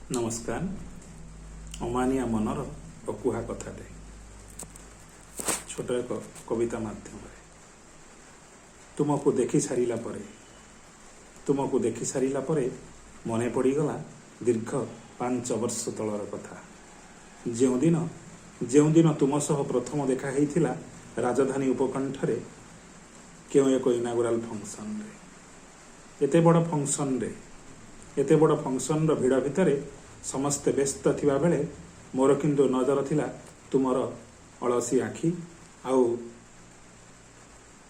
ନମସ୍କାର। ଅମାନିଆ ମନର ଅକୁହା କଥାଟେ ଛୋଟ ଏକ କବିତା ମାଧ୍ୟମରେ। ତୁମକୁ ଦେଖି ସାରିଲା ପରେ, ତୁମକୁ ଦେଖି ସାରିଲା ପରେ ମନେ ପଡ଼ିଗଲା ଦୀର୍ଘ 5 ବର୍ଷ ତଳର କଥା, ଯେଉଁଦିନ ତୁମ ସହ ପ୍ରଥମ ଦେଖା ହେଇଥିଲା ରାଜଧାନୀ ଉପକଣ୍ଠରେ କେଉଁ ଏକ ଇନାଗୁରାଲ ଫଙ୍କସନରେ। ଏତେ ବଡ଼ ଫଙ୍କସନରେ, ଏତେ ବଡ଼ ଫଙ୍କସନର ଭିଡ଼ ଭିତରେ ସମସ୍ତେ ବ୍ୟସ୍ତ ଥିବା ବେଳେ ମୋର କିନ୍ତୁ ନଜର ଥିଲା ତୁମର ଅଳସୀ ଆଖି ଆଉ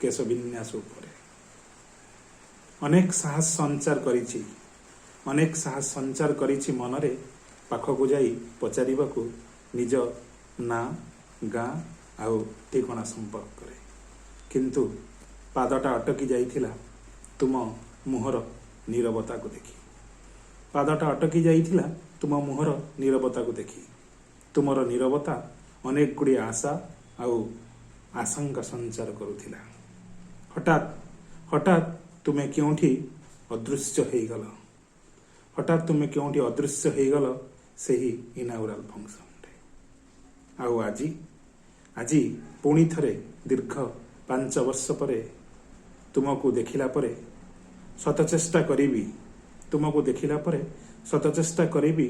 କେଶ ବିନ୍ୟାସ ଉପରେ। ଅନେକ ସାହସ ସଞ୍ଚାର କରିଛି, ଅନେକ ସାହସ ସଞ୍ଚାର କରିଛି ମନରେ ପାଖକୁ ଯାଇ ପଚାରିବାକୁ ନିଜ ନାଁ, ଗାଁ ଆଉ ଠିକଣା ସମ୍ପର୍କରେ। କିନ୍ତୁ ପାଦଟା ଅଟକି ଯାଇଥିଲା ତୁମ ମୁହଁର ନୀରବତାକୁ ଦେଖି। ପାଦଟା ଅଟକି ଯାଇଥିଲା ତୁମ ମୁହଁର ନୀରବତାକୁ ଦେଖି। ତୁମର ନୀରବତା ଅନେକ ଗୁଡ଼ିଏ ଆଶା ଆଉ ଆଶଙ୍କା ସଞ୍ଚାର କରୁଥିଲା। ହଠାତ୍ ହଠାତ୍ ତୁମେ କେଉଁଠି ଅଦୃଶ୍ୟ ହେଇଗଲ। ହଠାତ୍ ତୁମେ କେଉଁଠି ଅଦୃଶ୍ୟ ହେଇଗଲ ସେହି ଇନାଗୁରାଲ ଫଙ୍କସନରେ। ଆଉ ଆଜି, ଆଜି ପୁଣି ଥରେ ଦୀର୍ଘ 5 ବର୍ଷ ପରେ ତୁମକୁ ଦେଖିଲା ପରେ ଶତ ଚେଷ୍ଟା କରିବି, ତୁମକୁ ଦେଖିଲା ପରେ ଶତ ଚେଷ୍ଟା କରିବି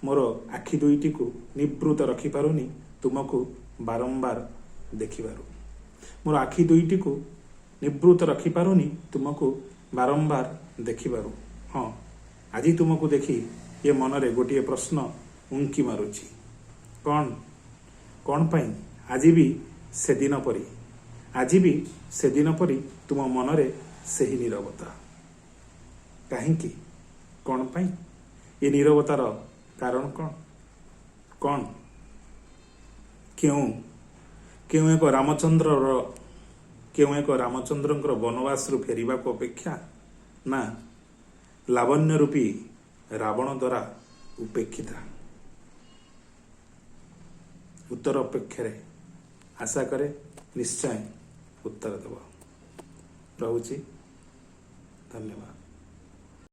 ମୋର ଆଖି ଦୁଇଟିକୁ ନିବୃତ ରଖିପାରୁନି ତୁମକୁ ବାରମ୍ବାର ଦେଖିବାରୁ। ମୋର ଆଖି ଦୁଇଟିକୁ ନିବୃତ ରଖିପାରୁନି ତୁମକୁ ବାରମ୍ବାର ଦେଖିବାରୁ। ହଁ, ଆଜି ତୁମକୁ ଦେଖି ଏ ମନରେ ଗୋଟିଏ ପ୍ରଶ୍ନ ଉଙ୍କି ମାରୁଛି। କ'ଣ, କ'ଣ ପାଇଁ ଆଜି ବି ସେଦିନ ପରି, ଆଜି ବି ସେଦିନ ପରି ତୁମ ମନରେ ସେହି ନୀରବତା? କାହିଁକି, କ'ଣ ପାଇଁ? ଏ ନୀରବତାର କାରଣ କ'ଣ? କ'ଣ କେଉଁ କେଉଁ ଏକ ରାମଚନ୍ଦ୍ରର, କେଉଁ ଏକ ରାମଚନ୍ଦ୍ରଙ୍କର ବନବାସରୁ ଫେରିବାକୁ ଅପେକ୍ଷା, ନା ଲାବଣ୍ୟ ରୂପୀ ରାବଣ ଦ୍ୱାରା ଉପେକ୍ଷିତା? ଉତ୍ତର ଅପେକ୍ଷାରେ। ଆଶା କରେ ନିଶ୍ଚୟ ଉତ୍ତର ଦେବ। ରହୁଛି, ଧନ୍ୟବାଦ।